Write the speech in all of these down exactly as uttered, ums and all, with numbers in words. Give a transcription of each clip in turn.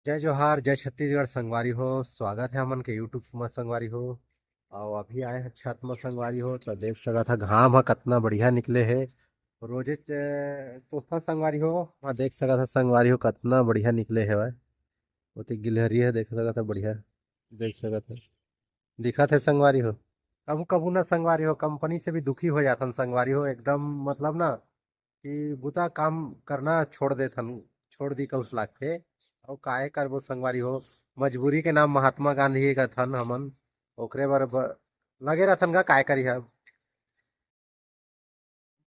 जय जोहार, जय छत्तीसगढ़ संगवारी हो। स्वागत है हमन के YouTube म संगवारी हो। अउ अभी आए हैं छत म संगवारी हो, तो देख सकत ह घाम ह कतना बढ़िया निकले हे। रोजे च-, तोपा संगवारी हो, हाँ देख सकत ह संगवारी हो कतना बढ़िया निकले हवय। ओती गिलहरी ह देख सकत ह बढ़िया, देख सकत ह दिखत हे संगवारी हो। कभू कभू ना संगवारी हो, कंपनी से भी दुखी हो जाथन संगवारी हो, एकदम मतलब ना कि बुता काम करना छोड़ देथन, छोड़ दी कहूस लागथे। अउ काय करबो संगवारी हो, मजबूरी के नाम महात्मा गांधी कथन हमन, ओकरे बर ब-, लगे रहथन गा, काय करी अब।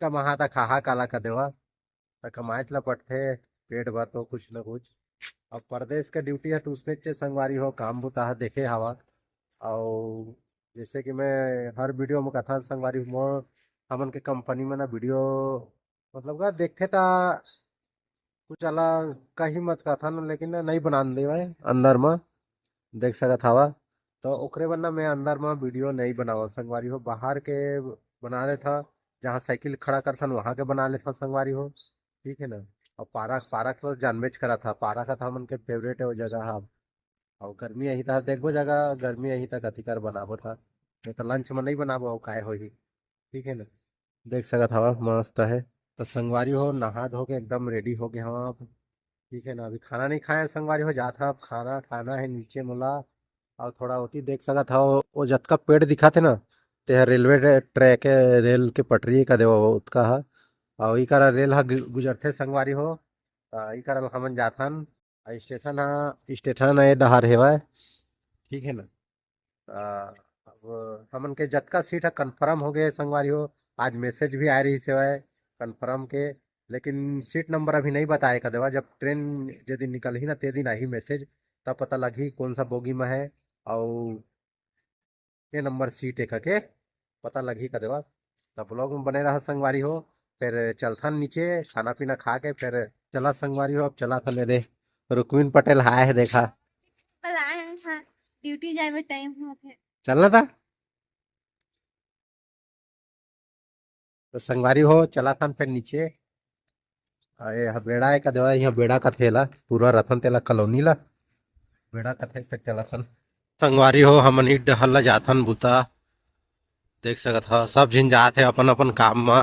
कमाहा त खाहा काला का देवा, त कमाएच ला पड़थे, पेट भर तो कुछ न कुछ। अब परदेस के ड्यूटी ह, त उसने चे संगवारी हो, काम बुता ह देखे हवा। अउ जैसे कि मैं हर वीडियो में कथा संगवारी हो, मोर हमन के कंपनी में ना वीडियो मतलब का देखथे त कुछ अलग कही मत कथन, लेकिन नहीं बनान देवय अंदर म, देख सकत हवा। तो ओकरे बर ना मैं अंदर म वीडियो नहीं बनावत संगवारी हो, बाहर के बना लेथा, जहाँ साइकिल खड़ा करथन वहाँ के बना लेथा संगवारी हो, ठीक है ना। और पारक, पारक तो जानबेच करत हा, पारक ह त हमन के फेवरेट है वो जगह हा। और गर्मी अही त देखबो जगह, गर्मी अही त कथी कर बनाबो था, नहीं तो लंच में नहीं बनाबो, और काय होही, ठीक है ना। देख सकत हवा मस्त है। तो संगवारी हो, नहा धो के एकदम रेडी हो गए हम आप, ठीक है ना। अभी खाना नहीं खाए संगवारी हो, जात हा अब खाना खाना है नीचे मोला। और थोड़ा ओती देख सकत हव, वो जतका पेड़ दिखत हे ना, ते ह रेलवे ट्रैक है, रेल के पटरी का देवा ओतका हा। और ई करा रेल हा गु-, गुजरथे संगवारी हो। त ई करा हमन जाथन, आ स्टेशन हा, स्टेशन ए डहार हेवय, ठीक है ना। आ, अब हमन के जतका सीट ह कंफर्म हो गए संगवारी हो। आज मैसेज भी आए रहिस हेवय कंफर्म के, लेकिन सीट नंबर अभी नहीं बताए का देवा। जब ट्रेन जे दिन निकलही ना, ते दिन आही मैसेज, तब पता लगही कौन सा बोगी में है और के नंबर सीट है करके पता लगही का देवा। तब ब्लॉग में बने रहा संगवारी हो, फिर चलथन नीचे खाना पीना खा के, फिर चला संगवारी हो। अब चला था ले दे, रुक्मिन पटेल हाय है देखा। पर आए हैं, हाँ, ड्यूटी जाए में टाइम होत है। चलना था। तो संगवारी हो, चला थन फिर नीचे। अरे, यहाँ बेड़ा है का देवा, यहाँ बेड़ा का थेला, पूरा रतन तेला कॉलोनी ला बेड़ा का थे, फिर चला थन। संगवारी हो, हमन ही डहर ला जाथन बुता। देख सकत ह, सब झिन जात हे अपन अपन काम म।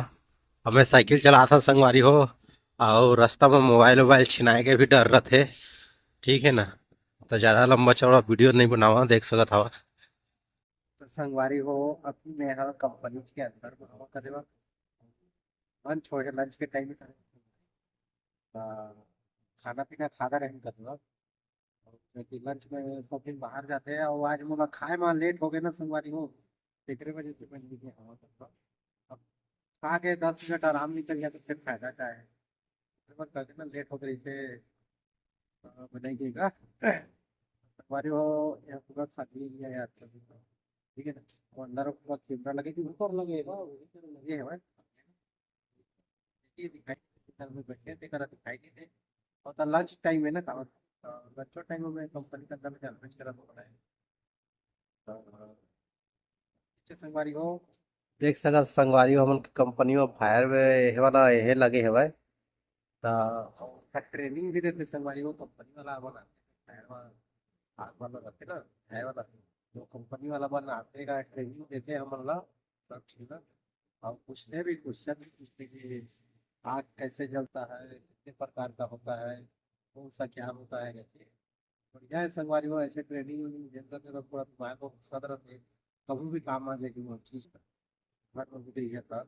हमें साइकिल चलात ह संगवारी हो, अउ रास्ता म मोबाइल वोबाइल छिनाए के भी डर रथे, ठीक है ना। तो ज़्यादा लंबा चौड़ा वीडियो नहीं बनावा, देख सकत हवा। तो संगवारी हो, अभी मैं ह कंपनी के अंदर में हवा करे बर लंच हो गया, लंच के टाइम में आ, खाना पीना खादा रहन कतना, क्योंकि लंच में सब दिन बाहर जाते हैं और आज मोला खाए में लेट हो गए ना संगवारी हो, तेकरे वजह से मैं नहीं गया हवा कतना। अब खा के दस मिनट आराम निकल गया तो फिर फायदा क्या है? बट करके ना लेट हो गई से बनाई गई का। संगवारी हो, यहाँ पूरा खाली एरिया है आपका, ठीक है ना। वो अंदर पूरा कैमरा लगे कि ऊपर लगे है, वही तरह लगे है भाई। ये दिखाई, अंदर में बैठे थे, करा दिखाई नहीं दे। और तो लंच टाइम है ना, का लंच टाइम में कंपनी के अंदर में लंच करा तो पड़ा है। संगवारी हो, देख सकत संगवारी हो, हमन के कंपनी में फायर में ये वाला ये लगे हवय, त ट्रेनिंग भी देते संगवारी हो, कंपनी वाला बनाते फायर वाला, आग वाला रहते ना, फायर वाला, जो कंपनी वाला बनाते का ट्रेनिंग देते हमन ला सब चीज ला। और पूछते भी, क्वेश्चन भी पूछते कि आग कैसे जलता है, कितने प्रकार का होता है, कौन सा क्या होता है करके। बढ़िया है संगवारी हो, ऐसे ट्रेनिंग वेनिंग देता तो थोड़ा दिमाग को घुसत रहते, कभी भी काम आ जाएगी वो चीज। हर कभी तो ये था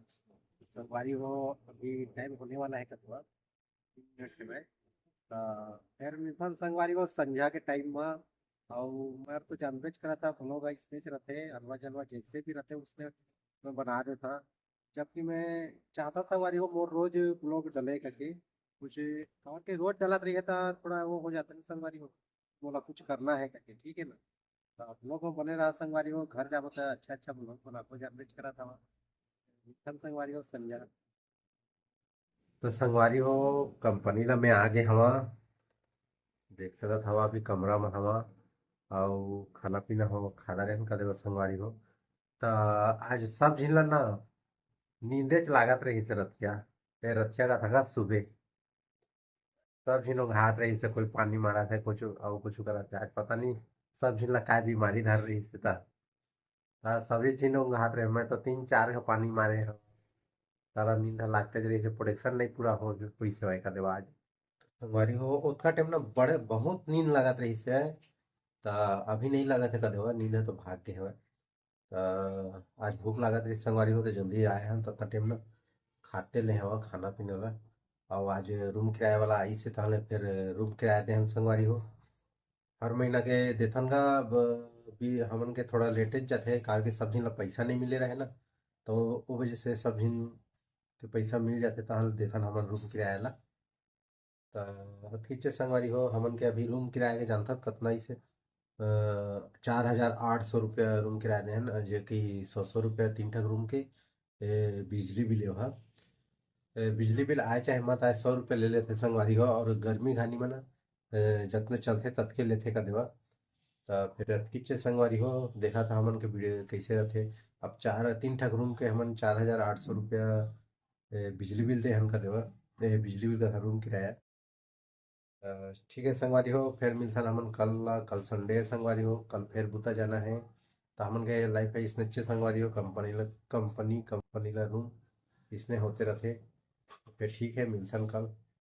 संगवारी हो, अभी टाइम होने वाला है कतवा तीन मिनट के बाद। त फिर मिलथन संगवारी हो संझा के टाइम में। और मैं तो जानबेच करा था, ब्लॉग ऐसे रहते, अलवा जलवा जैसे भी रहते, उसने मैं बना देता। जबकि मैं चाहता संगवारी हो, मोर रोज ब्लॉग डले करके, कुछ और के रोज डलत रहिए तो थोड़ा वो हो जाता नहीं संगवारी हो, बोला कुछ करना है करके, ठीक है ना। तो ब्लॉग में बने रहा संगवारी हो, घर जाबो तो अच्छा अच्छा ब्लॉग बनाबो, जानबेच करा था। मिलथन संगवारी हो संझा। तो संगवारी हो, कंपनी ला मैं आ गे हवा, देख सकत हवा, अभी कमरा में हवा, अउ खाना पीना हो, खाना रहन का देवा संगवारी हो। त आज सब झिन ला ना नींदे च लागत रहिस रथिया, ए रथिया का थका सुबह। सब झिन ओघात रहिस हे, कोई पानी मारत हे, कुछ अउ कुछ करत हे। आज पता नहीं सब झिन ला काय बीमारी धर रहिस हे, त त सभी झिन ओघात रहे। मैं तो तीन चार का पानी मारे हव, सारा नींद ह लागते रहिस हे, प्रोडक्शन नहीं पूरा हो होइस हे का देवा आज। संगवारी हो, ओतका टाइम ना बड़े बहुत नींद लागत रहिस हे, त अभी नहीं लागत हे का देवा, नींद ह तो भाग के हवय। त आज भूख लागत रहिस संगवारी हो, त जल्दी आए हन, ततना टाइम ना खाते ले हवा खाना पीना ला। अउ आज रूम किराया वाला आइस हे, तहले फिर रूम किराया देहन संगवारी हो। हर महीना के देथन गा, अब भी हमन के थोड़ा लेटेज जाथे, काबर के सब झिन ला पैसा नहीं मिले रहे ना, तो वो वजह से सब झिन के पैसा मिल जाथे, तहन देथन हमन रूम किराया ला। त ठीक हे संगवारी हो, हमन के अभी रूम किराया के जानथत कतना आइस हे, चार हजार आठ सौ रुपया रूम किराया देहन, जे कि सौ सौ रुपया तीन ठक रूम के। ए, बिजली बिल, ओहा, ए, बिजली बिल आए चाहे मत आए, सौ रुपया ले लेथे संगवारी हो। और गर्मी घानी में ना, ए, जतने चलथे ततके लेथे का देवा। त फिर अतकीच संगवारी हो, देखा था हमन के वीडियो कैसे रहथे। अब चार, तीन ठक रूम के हमन चार हजार आठ सौ रुपया, ए, बिजली बिल देहन का देवा, ए, बिजली बिल का रूम किराया। अ, ठीक है संगवारी हो, फिर मिलथन हमन कल ला, कल संडे है संगवारी हो, कल फिर बुता जाना है। त हमन के लाइफ है इसने अच्छे संगवारी हो, कंपनी ला, कंपनी, कंपनी ला रूम इसने होते रहथे। फिर ठीक है, मिलथन कल।